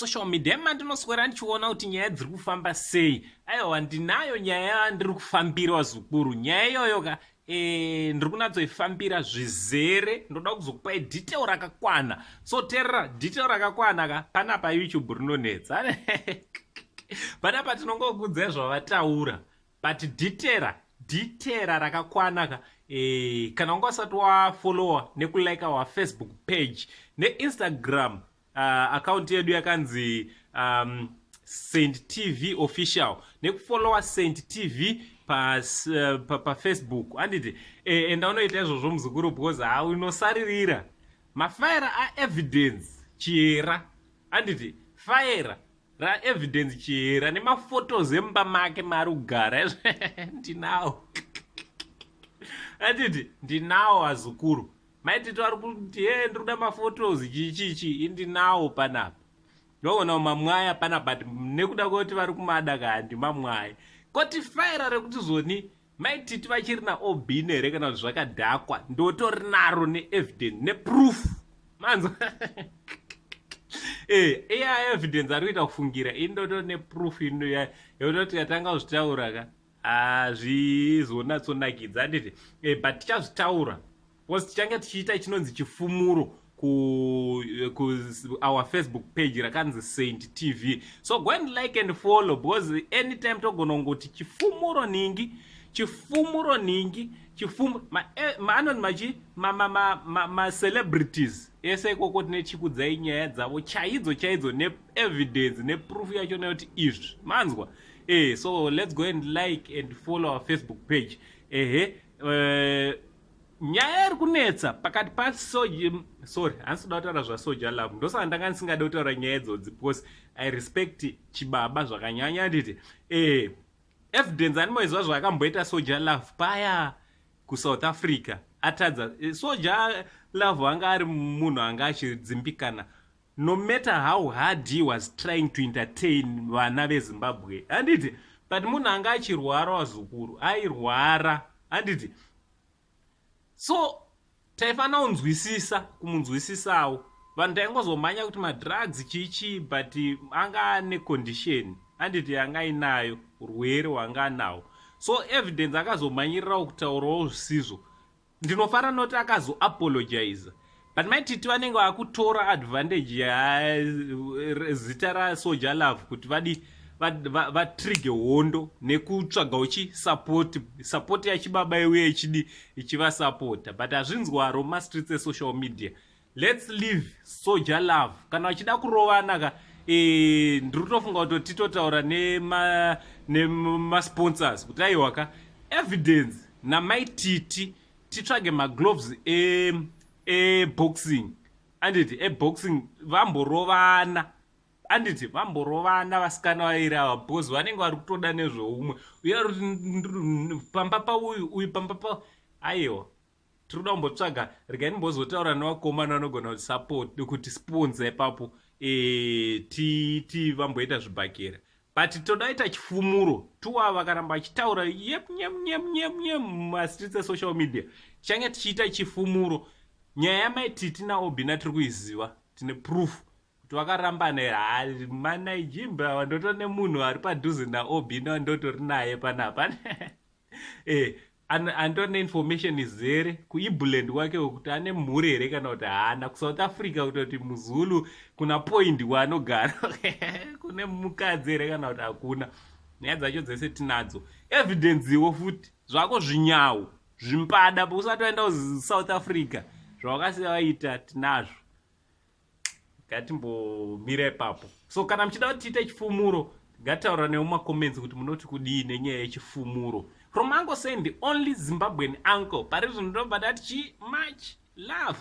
Esocial media emandinoswera ndichiona kuti nyaya dziri kufamba sei. Aiwa, ndinayo nyaya yandiri kufambira, wazukuru. Nyaya iyoyo ka ndiri kunatsoifambira zvizere. Ndoda kuzokupai detail rakakwana. So teerera, detail rakakwana ka panapa YouTube rinonetsa. Panapa tinongokudzai zvavataura, but detail rakakwana ka kana wanga usati wafollowa nekulike our Facebook page neInstagram account yedu yakanzi Saint TV Official, nekufollowa Saint TV paFacebook pa handiti? Enda unoita izvozvo, muzukuru, because ha, unosaririra mafaira aEvidence Chihera, handiti? Faira raEvidence Chihera nemaphotos emumba make maari kugara ndinawo, handiti? Ndinawo, azukuru. Maitito ari kuti, "E, ndiri kuda maphotos, chichichi." Indinawo panapa, ndoona mamwaya pana, but nekuda kwekuti vari kumada ka, handimamwaya. Koti faira rekuti zvoni Maititi vachiri naObina here kana kuti zvakadhakwa, ndotori naro neevidence neproof, manzwa? Iya Evidence ari kuita kufungira, indotori neproof yekutoti katanga kuzvitaura ka, hazvizonatsonakidza, handiti? But tichazvitaura because tichange tichiita chinonzi chifumuro ku our Facebook page rakanzi Saint TV. So go and like and follow, because anytime togona kungoti chifumuro ningi, chifumuro ningi, chifumuro maanoni machi macelebrities ese ikoko, tine chikudzai nyaya dzavo chaidzo chaidzo neevidence neproof yacho nekuti izvi, manzwa? So let's go and like and follow our Facebook page. Ehe, nyaya iri kunetsa pakati pasoja, sorry, handisi kuda kutaura zvaSoul Jah Love. Ndosaka ndanga ndisingade kutaura nyaya idzodzi, because I respect chibaba zvakanyanya, handiti? Evidence animoiziva zvaakamboita Soul Jah Love paya kuSouth Africa atadza. Soul Jah Love anga ari munhu anga achidzimbikana, no matter how hard he was trying to entertain vana veZimbabwe, handiti? But munhu anga achirwara, wazukuru, airwara, handiti? So taifanira kunzwisisa, kumunzwisisawo. Vanhu taingozomhanya kuti madrugs, chichi, but anga ane condition, handiti? Anga ainayo, urwere hwanga anawo. So Evidence akazomhanyirirawo kutaurawo zvisizvo. Ndinofanira noti akazoapologiza, but Maititi vanenge vakutora advantage yazita raSoul Jah Love kuti vadi vatrige hondo nekutsvagawo chisupport, support yachibaba iuye ichidi ichivasapota. But hazvinzwaro mumastreets esocial media. Let's leave Soul Jah Love. Kana vachida kurovana ka, ndiri kutofunga kuti titotaura nemasponsors kuti aiwa ka, Evidence naMaititi titsvage magloves eboxing, anditi? Eboxing, vamborovana, anditi? Vamborovana vasikana vairi ava, because vanenge vari kutoda nezveumwe uye ari kuti pamba pauyu, uyu pamba pa. Aiwa, tiri kuda kumbotsvaga. Regai ndimbozotaura nevakomana vanogona kuti kuti sponsor ipapo, ti vamboita zvibhakera. But toda ita chifumuro tuwa vakaramba vachitaura yep nyem nyem nyem nyem mumastreets esocial media, tichange tichiita chifumuro. Nyaya yaMaititi naObina tiri kuiziva, tine proof kuti vakarambana here. Manaijimba ava, ndoto nemunhu ari padhuze naObina, ndotori naye panapa, andori neinformation izere kuIbuland kwake kuti ane mhuri here kana kuti haana, kuSouth Africa kutoti muzulu kuna point kwaanogara kune mukadzi here kana kuti hakuna. Nyaya dzacho dzese tinadzo, evidencewo futi. Zvako zvinyau zvimpada usati waenda kuSouth Africa, zvawakasiya waita tinazvo. Ngatimbomira ipapo. So kana muchida kuti tiite chifumuro, ngataura nemumacomments kuti munoti kudii nenyaya yechifumuro. From Uncle Saint, the only Zimbabwean uncle pari zvino, ndobva ndati chi much love.